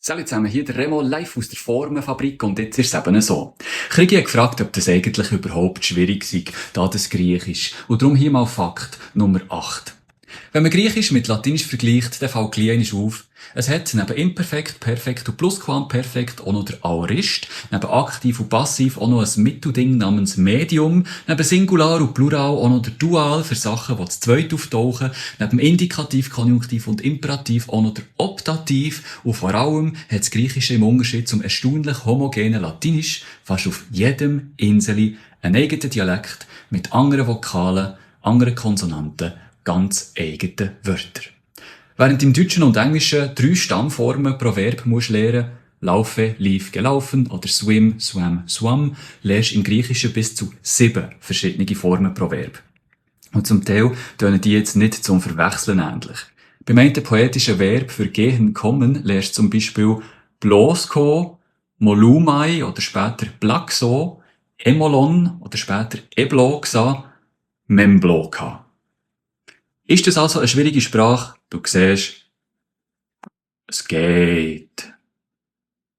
Salut zusammen, hier der Remo live aus der Formenfabrik und jetzt ist es eben so. Krigi hat gefragt, ob das eigentlich überhaupt schwierig sei, da das Griechisch. Und darum hier mal Fakt Nummer 8. Wenn man Griechisch mit Latinisch vergleicht, dann fällt gleich auf. Es hat neben Imperfekt, Perfekt und Plusquamperfekt auch noch der Aorist, neben Aktiv und Passiv auch noch ein Mittelding namens Medium, neben Singular und Plural auch noch der Dual für Sachen, die zu zweit auftauchen, neben Indikativ, Konjunktiv und Imperativ auch noch der Optativ und vor allem hat das Griechische im Unterschied zum erstaunlich homogenen Latinisch fast auf jedem Inseli einen eigenen Dialekt mit anderen Vokalen, anderen Konsonanten, ganz eigenen Wörter. Während im Deutschen und Englischen 3 Stammformen pro Verb musst lernen, laufe, lief, gelaufen oder swim, swam, swam, lernst im Griechischen bis zu 7 verschiedene Formen pro Verb. Und zum Teil tönen die jetzt nicht zum Verwechseln ähnlich. Beim einen poetischen Verb für gehen, kommen, lernst du zum Beispiel blosko, molumai oder später plaxo, emolon oder später ebloxa, membloka. Ist das also eine schwierige Sprache? Du siehst, es geht.